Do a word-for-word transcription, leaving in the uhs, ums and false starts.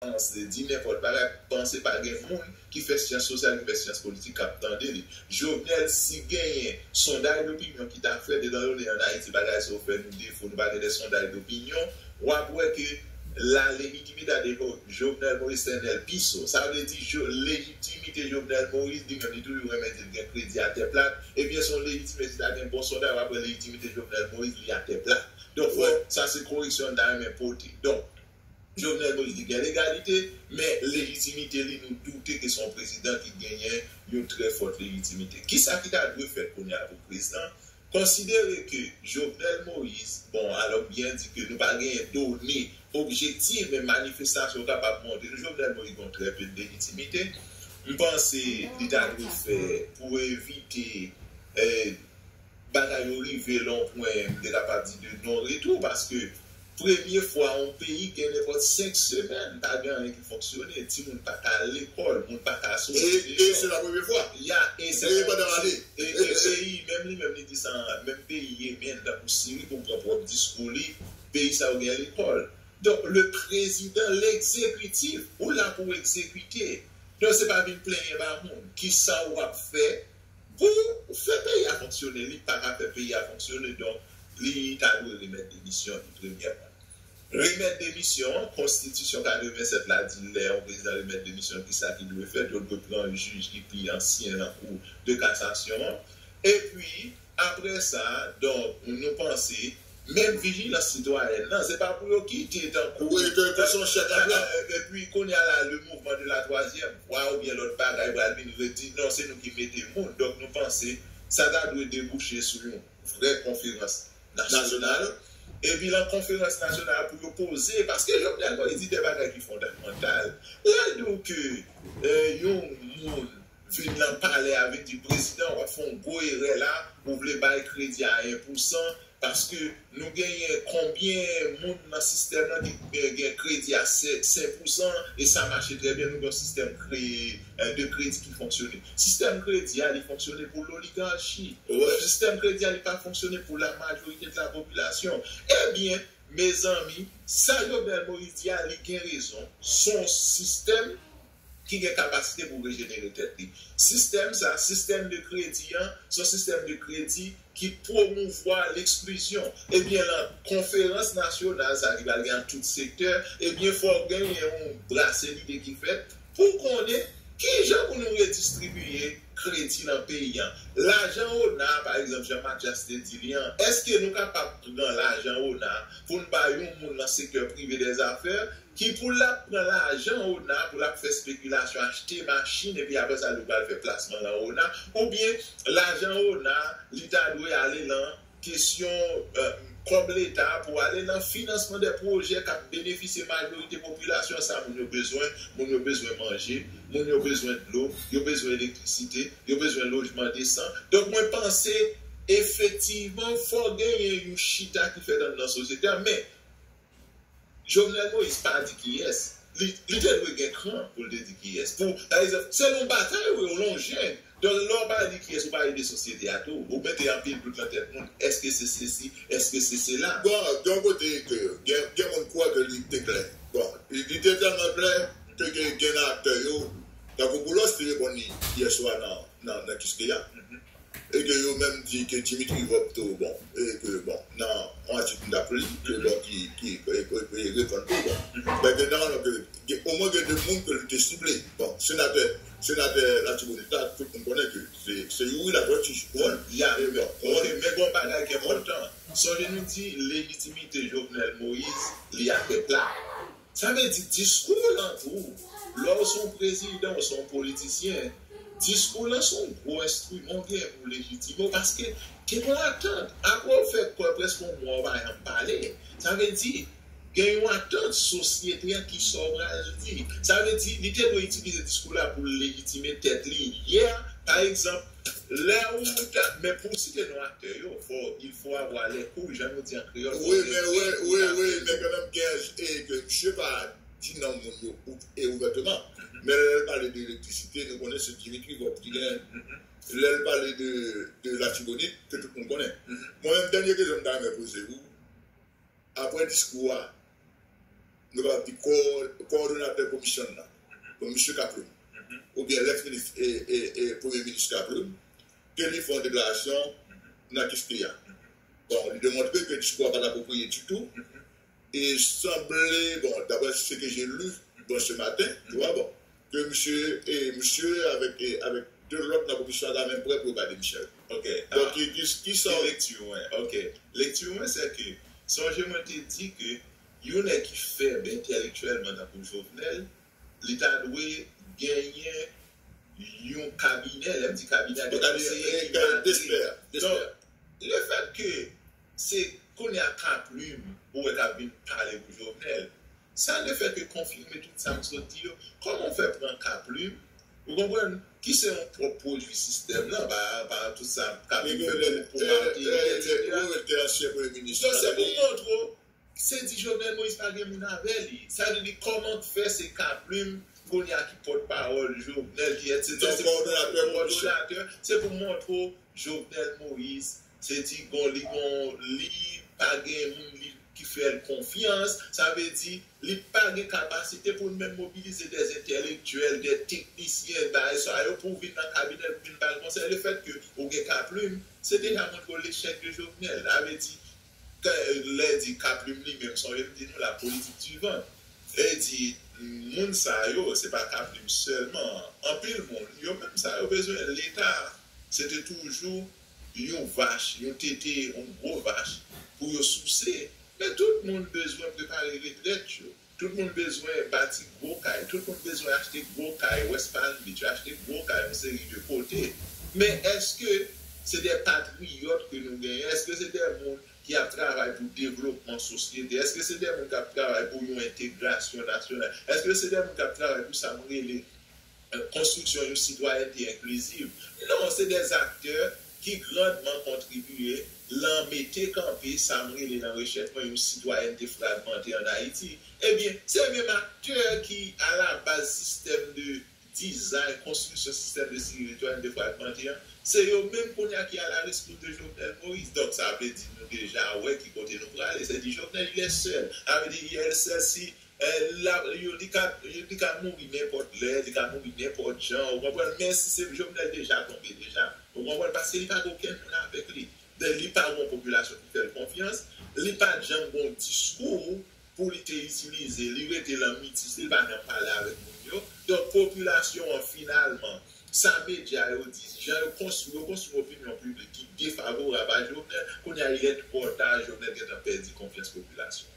Frans, li di nenpòt bagay, panse pa gen moun ki fè syans sosyal, ki fè syans politik k ap tande li. Jovenel, si genyen sondaj dopinyon ki ta fèt, etan done ann Ayiti bagay sa yo fè nou defo, nou pa gen de sondaj dopinyon, w ap wè ke la legitimidad de Jovenel Moïse se en el piso. Sa vle di legitimite Jovenel Moïse, li menm li toujou renmen di l gen kredi atè plat, ebyen se yon legitimite, si ta gen bon sondaj, w ap wè legitimite Jovenel Moïse li atè plat. Donk, sa se koreksyon m ta renmen pote. Donk, Jovenel Moïse li gen legalite, men legitimite li nou doute ke se yon prezidan ki genyen yon trè fòt legitimite. Kisa ki ta dwe fèt kounye a pou prezidan? Konsidere ke Jovenel Moïse, bon, alò m byen di ke nou pa genyen done objektif, men manifestasyon kapab montre nou Jovenel Moïse gen trè pe de legitimite. M panse li ta dwe fè pou evite eh, bagay yo rive lan yon pwen, m te kapab di de non retou, paske premye fwa yon peyi gen nenpòt senk semèn pa gen anyen ki fonksyone, timoun pa ka al lekòl, moun pa ka soti. E se la premye fwa. Ya, e se pandan ane. E peyi, menm li menm li di sa, menm peyi Yemen, tankou Siri, pou m pran pwòp diskou li, peyi sa yo gen lekòl. Donk, le prezidan, legzekitif, ou la pou w egzekite. Donk, se pa vin plenyen ba moun. Kisa w ap fè pou fè peyi a fonksyone? Li pa ka fè peyi a fonksyone, donk, li ta dwe remèt demisyon li, premyèman. Remèt demisyon, konstitisyon katreven sèt la di lè yon prezidan remèt demisyon, kisa ki dwe fèt, yo dwe pran jij ki pi ansyen nan kou de kasasyon an. Epi, apre sa, donk, nou panse, menm vijilans sitwayèn nan, se pa pou yo kite tankou. Wi, ke, ke se yon chèk ap la. Epi, kounye a la, le mouvman de la twazyèm vwa oubyen lòt bagay pral vin redi, non, se nou ki mete moun. Donk, nou panse, sa ta dwe debouche sou yon vrè konferans nasyonal. Epi, lan konferans nasyonal, pou yo poze, paske Jovenel Moïse di de bagay ki fondamantal. Lè l di w ke eh, yon moun vin nan palè a, vin di, prezidan, w ap fè yon gwo erè la, ou vle bay kredi a en pou san, paske nou genyen konbyen moun nan sistèm nan ki gen, gen kredi a senk pou san, e sa mache trè byen, nou gen yon sistèm kre, eh, de kredi ki fonksyone. Sistèm kredi a, li fonksyone pou loligachi. Sistèm kredi a, li pa fonksyone pou la majorite de la popilasyon. Ebyen, mezanmi, sa Jovenel Moïse di a, li gen rezon. Se yon sistèm ki gen kapasite pou rejenere tèt li. Sistèm sa, sistèm de kredi an, se yon sistèm de kredi ki pwomouvwa leksklizyon. Ebyen, lan konferans nasyonal sa ki pral gen nan tout sektè, ebyen, fò genyen yon brase lide ki fèt pou konnen kijan pou nou redistribiye kredi lan peyi an. Lajan ona, pa egzanp, jan Mathias te di li an, èske nou kapab pran lajan ona pou n bay yon moun nan sektè prive dèzafè ki pou l ap pran lajan ona, pou l ap fè espekilasyon, achte machin, epi apre sa, li pral fè plasman lan ona, oubyen lajan ona, li ta dwe ale lan kesyon eh, kòb Leta pou ale lan finansman de pwojè k ap benefisye majorite popilasyon sa moun yo bezwen. Moun yo bezwen manje, moun yo bezwen dlo, yo bezwen elektrisite, yo bezwen lojman desan. Donk, mwen panse, efektivman, fò genyen yon chita ki fèt anndan sosyete a, men Jovenel Moïse pa di kiyès. Li, li te dwe gen kran pou l te di kiyès. Pou, pa egzanp, se yon batay, wi, ou yon jenn. Donk, lè w pa di kiyès, ou pa ede sosyete a tou. Ou mete anpil dout nan tèt moun. Èske se sesi? Èske se sela? Bon, de yon kote, ke gen, gen moun kwè ke li te klè. Bon, li, li te tèlman klè ke gen, gen aktè yo, tankou Boulos te reponn li yè swa nan, nan, nan Kiskeya. E ke yo menm di ke Dimitri Vorbe tou, bon, e ke, bon, nan yon atik m t ap li, ke, bon, ki, ki, ki, ki, ki reponn tou, bon. Men ke nòmalman ke, ke omwen gen de moun ke li te sible. Bon, senatè, senatè Latibonit la, tout moun konnen ke se, se Youri Latortue, bon. Ya, e bon, ok, men gon bagay ki enpòtan. Sonje nou di lejitimite Jovenel Moïse, li atè pla. Sa vle di diskou w lan tou, lè w se yon prezidan, w se yon politisyen, diskou w lan se yon gwo enstriman w genyen pou w lejitime w, paske gen yon atant. Apre w fè kwè prèske yon mwa w pa janm pale. Sa vle di, gen yon atant sosyete a ki sa w pral di. Sa vle di, li te dwe itilize diskou la pou l lejitime tèt li. Yè, pa egzanp, lè ou ta, men pou w site non aktè yo, fò, il faut avoir les couilles, jan nou di an kreyòl. Wi, men, wi, wi, wi, men kanmenm, gen, e, ke misye pa di non moun yo ou, e ouvèteman. Men lè l pale de elektrisite, nou konnen se Dimitri Vorbe ki genyen. Lè l pale de, de Latibonit, ke tout moun konnen. Mwen menm, dènye kesyon m ta renmen poze ou, apre diskou a, nou kapab di kowòdonatè komisyon nan, bon, misye Kaplim, oubyen lèks minis, e, e, e, premye minis Kaplim, ke li fè yon deklarasyon nan kestyon an. Bon, li demontre ke diskou a pa t apwopriye ditou, e sanble, bon, d'après ce que j'ai lu, bon, ce matin, tu vois, bon, ke misye, e misye avèk, e avèk de lòt nan komisyon an ta menm prè pou yo ka demisyonnen. Ok. Donk, ki, ki, ki sa w lekti w, wen. Ok. Lekti w, wen, se ke, sonje mwen te di ke yon nèg ki fèb entèlektyèlman tankou Jovenel, li ta dwe genyen yon kabinè, lè m di kabinè, de konseye ki mare. Donk, lefèt ke se kounye a Kaplim ou wè k ap vin pale pou Jovenel, sa lefèt ke konfime tout sa m sot di yo. Kòman w fè pran Kaplim, ou konprann, ki se yon pwòp pwodui sistèm nan, pa, pa tout sa Kaplim fè pou, pou Martelly, etsetera. Donk, se pou montre w, se di Jovenel Moïse pa gen moun avè li. Sa vle di, kòman k fè se Kaplim kounye a ki pòtpawòl Jovenel, ki etsetera, se pou montre w, se pou montre w Jovenel Moïse, se di gon, li gon, li pa gen moun li, ki fè l konfyans. Sa vle di, li pa gen kapasite pou l menm mobilize des entèlektyèl, des teknisyen, bagay sa yo, pou vin nan kabinè l, pou vin ba l konsèy. Lefèt ke ou gen Kaplim, se deja montre w lechèk de Jovenel. Sa vle di, lè di Kaplim li menm, sonje m di nou la politik di van. E di, moun sa yo, se pa Kaplim sèlman. Anpil moun, yo menm sa yo bezwen Leta. Se te toujou yon vach, yon tete, yon gwo vach pou yo souse. Men tout moun bezwen prepare retrèt yo. Tout moun bezwen bati gwo kay. Tout moun bezwen achte gwo kay. West Palm Beach, achte gwo kay, yon seri de kote. Men èske se de patriyòt ke nou genyen? Èske se de moun ki ap travay pou devlopman sosyete? Èske se de moun k ap travay pou yon entegrasyon nasyonal? Èske se de moun k ap travay pou sa m rele, euh, konstriksyon yon sitwayènte enkliziv? Non, se de aktè ki grandman kontribiye lan mete kanpe sa m rele nan rechèch mwen yon sitwayènte fragmante ann Ayiti. Ebyen, se menm aktè ki alabaz sistèm de dizay, konstriksyon sistèm de sitwayènte fragmante an, se yo menm kounye a ki a la rescousse de Jovenel Moïse. Donk, sa vle di nou deja wè ki kote nou prale. Se di Jovenel, il est seul. Sa vle di, il est seul si, eh, la, yo, li ka, li ka mouri nenpòt lè, li ka mouri nenpòt jan, ou konprann? Men si se Jovenel deja tonbe deja, ou konprann? Paske li pa gen okenn moun avèk li. Li pa gen yon popilasyon ki fè l konfyans, li pa t janm gen yon diskou pou li te itilize, li rete lan mitis, li pa janm pale avèk moun yo. Donk, popilasyon an, finalman, sa medya yo di, jan yo konstwi, yo konstwi yon opinyon piblik ki defavorab a Jovenel, kounye a, il est trop tard, Jovenel gentan pèdi konfyans popilasyon.